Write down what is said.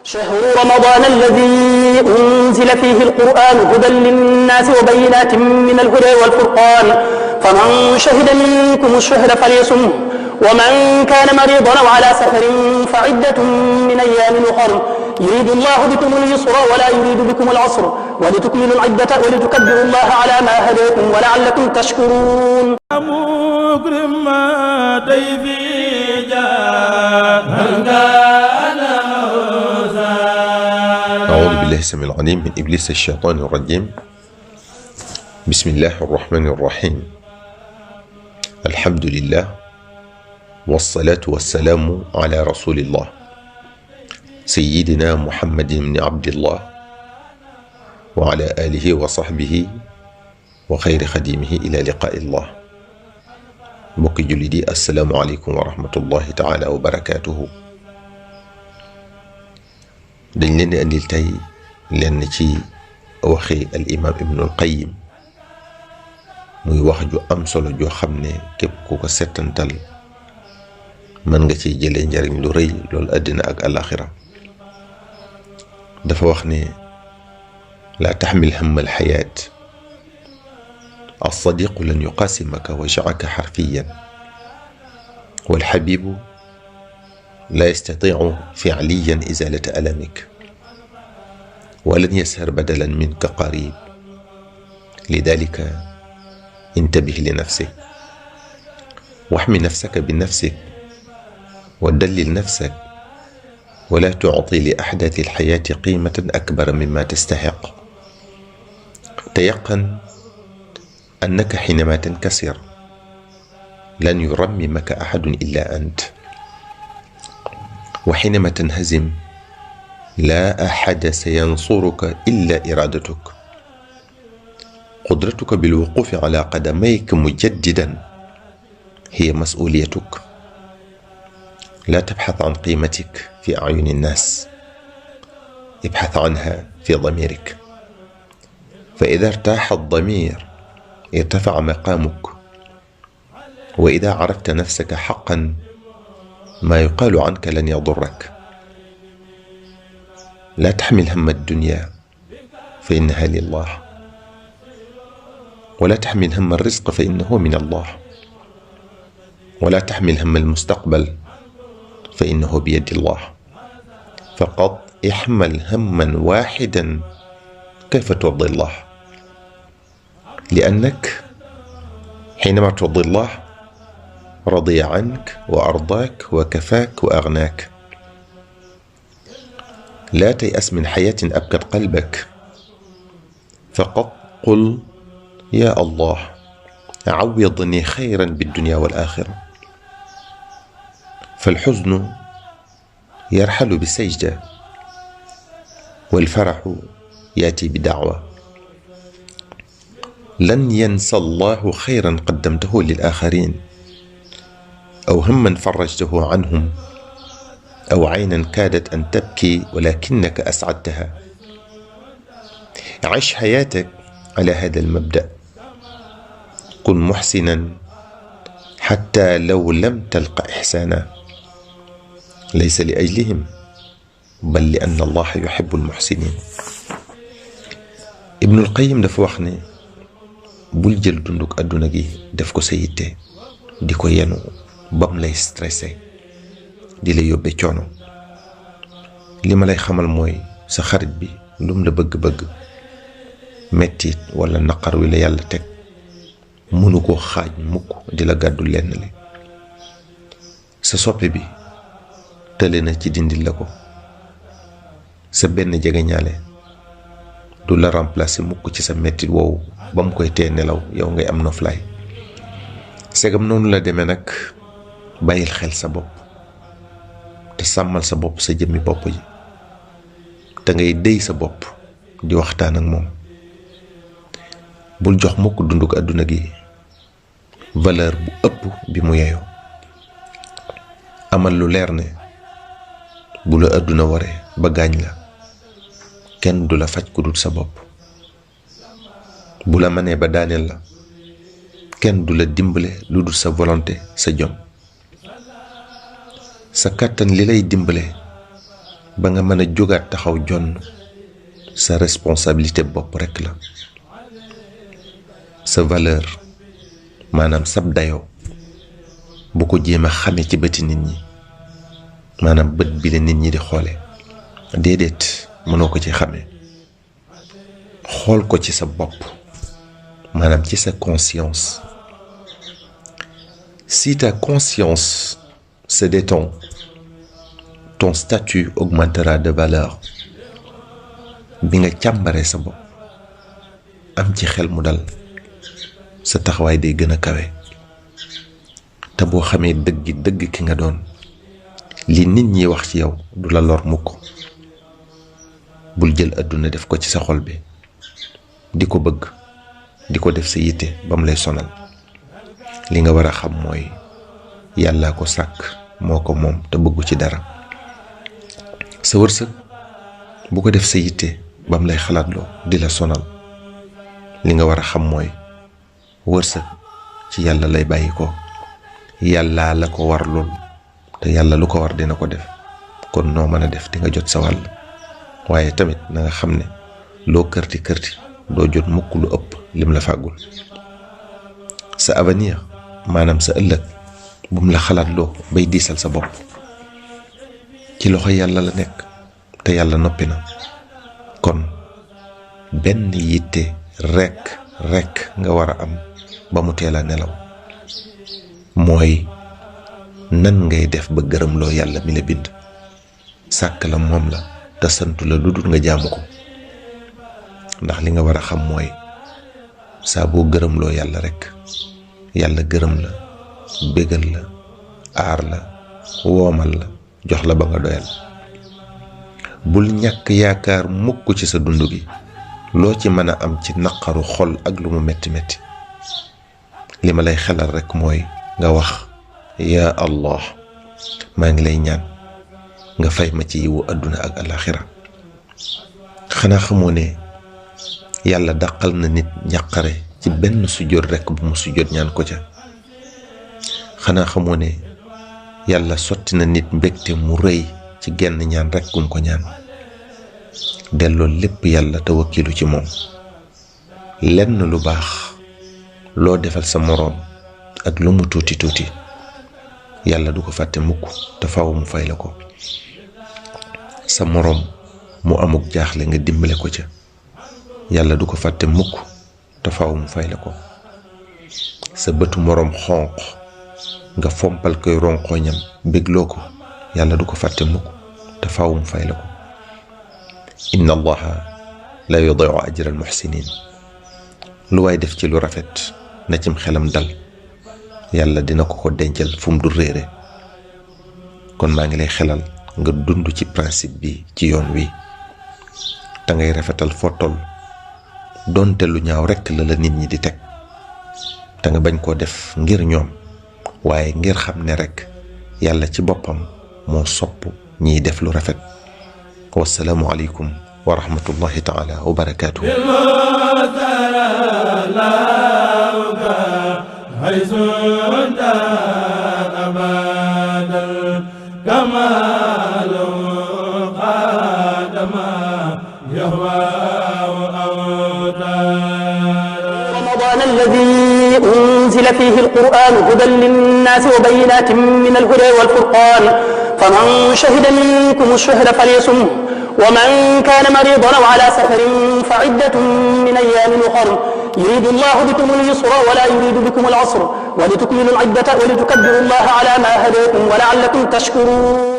شهر رمضان الذي أنزل فيه القرآن هدى للناس وبينات من الهدى والفرقان فمن شهد منكم الشهر فليصمه ومن كان مريضا أو على سفر فعدة من أيام أخر يريد الله بكم اليسر ولا يريد بكم العسر ولتكملوا العدة ولتكبروا الله على ما هداكم ولعلكم تشكرون. مكرم ضيفي أعوذ بالله السميع العليم من إبليس الشيطان الرجيم. بسم الله الرحمن الرحيم. الحمد لله والصلاة والسلام على رسول الله سيدنا محمد بن عبد الله وعلى آله وصحبه وخير خديمه إلى لقاء الله. mbokki jullit yi assalaamu aleykum wa rahmatullahi taala wa barakaatuhu. dañ leen di andil tey lenn ci waxi al imaam ibnul qayyim muy wax ju am solo joo xam ne képp ku ko settantal mën nga ciy jëlee njariñ lu rëy loolu àddina ak alaxira. dafa wax ne laa taxmil hamma alxayaat الصديق لن يقاسمك وجعك حرفيا والحبيب لا يستطيع فعليا إزالة ألمك ولن يسهر بدلا منك قريب. لذلك انتبه لنفسك واحمي نفسك بنفسك ودلل نفسك ولا تعطي لأحداث الحياة قيمة أكبر مما تستحق. تيقن أنك حينما تنكسر لن يرممك أحد إلا أنت، وحينما تنهزم لا أحد سينصرك إلا إرادتك. قدرتك بالوقوف على قدميك مجددا هي مسؤوليتك. لا تبحث عن قيمتك في أعين الناس، ابحث عنها في ضميرك، فإذا ارتاح الضمير ارتفع مقامك. وإذا عرفت نفسك حقا ما يقال عنك لن يضرك. لا تحمل هم الدنيا فإنها لله، ولا تحمل هم الرزق فإنه من الله، ولا تحمل هم المستقبل فإنه بيد الله. فقط احمل هما واحدا كيف ترضي الله، لأنك حينما ترضي الله رضي عنك وأرضاك وكفاك وأغناك. لا تيأس من حياة أبكت قلبك، فقط قل يا الله عوضني خيرا بالدنيا والآخرة. فالحزن يرحل بسجدة والفرح يأتي بدعوة. لن ينسى الله خيرا قدمته للآخرين أو هما فرجته عنهم أو عينا كادت أن تبكي ولكنك أسعدتها. عش حياتك على هذا المبدأ. كن محسنا حتى لو لم تلق إحسانا، ليس لأجلهم بل لأن الله يحب المحسنين. ابن القيم dafa wax ne bul jël dunduk àdduna gi def ko sa yitte di ko yenu bam lay stressé di la yóbbe coono. li ma lay xamal mooy sa xarit bi lum la bëgg-bëgg mettit wala naqar wi la yàlla teg mënu ko xaaj mukk di la gàddu lenn li. sa soppe bi tële na ci dindil la ko. sa benn jegeñaale du la remplacer mukk ci sa mettit woowu ba mu koy tee nelaw yow ngay am noflaay. segam noonu la demee nag bàyyil xel sa bopp te sàmmal sa bopp sa jëmmi bopp ji, te ngay déy sa bopp di waxtaan ak moom. bul jox mukk dunduk àdduna gi valeur bu ëpp bi mu yeyoo. amal lu leer ne bu la àdduna waree ba gaañ la kenn du la faj ku dul sa bopp. bu la mënee ba daaneel la kenn du la dimbale lu dul sa volonté, sa jom. sa kàttan li lay dimbale ba nga mën a jógaat taxaw jonn sa responsabilité bopp rekk la. sa valeur maanaam sab dayoo bu ko jéem a xame ci bëti nit ñi, maanaam bët bi la nit ñi di xoole, déedéet mënoo ko ci xame. xool ko ci sa bopp, maanaam ci sa conscience. Si ta conscience se détend, ton statut augmentera de valeur. bi nga càmbaree sa bopp am ci xel mu dal, sa taxawaay day gën a kawe. te boo xamee dëgg ki nga doon, li nit ñi wax ci yow du la lor mukk. bul jël àdduna def ko ci sa xol bi, di ko bëgg, di ko def sa yitte ba mu lay sonal. li nga war a xam mooy yàllaa ko sàkk, moo ko moom te bëggu ci dara. sa wërsëg bu ko def sa yitte ba mu lay xalaatloo di la sonal. li nga war a xam mooy wërsëg ci yàlla lay bàyyi ko, yàllaa la ko war lool, te yàlla lu ko war dina ko def. kon noo mën a def di nga jot sa wàll. waaye tamit na nga xam ne loo kërti doo jot mukk lu ëpp lim la fàggul. sa avenir maanaam sa ëllëg bu mu la xalaatloo bay diisal sa bopp. ci loxo yàlla la nekk te yàlla noppi na. kon benn yitte rekk nga war a am ba mu teel a nelaw, mooy nan ngay def ba gërëmloo yàlla mi la bind, sàkk la moom la te santu la lu dul nga jaamu ko. ndax li nga war a xam mooy saa boo gërëmloo yàlla rekk yàlla gërëm la, bégal la, aar la, woomal la, jox la ba nga doyal. bul ñàkk yaakaar mukk ci sa dund gi loo ci mën a am ci naqaru xol ak lu mu metti li ma lay xelal rekk mooy nga wax yaa Allah, maa ngi lay ñaan nga fay ma ci yiwu àdduna ak alaxira. xanaa xamoo ne yàlla dàqal na nit njàqare ci benn sujjóot rekk bu mu sujjóot ñaan ko ca. xanaa xamoo ne yàlla sotti na nit mbégte mu rëy ci genn ñaan rekk gum ko ñaan. delloo lépp yàlla te wakkilu ci moom. lenn lu baax loo defal sa moroom ak lu mu tuuti yàlla du ko fàtte mukk te faaw mu fay la ko. sa moroom mu amuk jaaxle nga dimbale ko ca, yàlla du ko fàtte mukk te faaw mu fay la ko. sa bëtu moroom xonq nga fompal koy ronqooñam bégloo ko, yàlla du ko fàtte mukk te faaw mu fay la ko. inna allaha la yudiu ajra al muhsinin. lu waay def ci lu rafet na cim xelam dal, yàlla dina ko dencal fu mu du réere. kon maa ngi lay xelal nga dund ci principe bi ci yoon wi, te ngay rafetal foo toll, doonte lu ñaaw rekk la nit ñi di teg, te nga bañ koo def ngir ñoom, waaye ngir xam ne rekk yàlla ci boppam moo sopp ñiy def lu rafet. wassalaamu aleykum wa rahmatullahi taala wa barakaatuhu. رمضان الذي أنزل فيه القرآن هدى للناس وبينات من الهدى والفرقان فمن شهد منكم الشهر فليصمه ومن كان مريضا أو على سفر فعدة من أيام أخر يريد الله بكم اليسر ولا يريد بكم العسر ولتكملوا العدة ولتكبروا الله على ما هداكم ولعلكم تشكرون.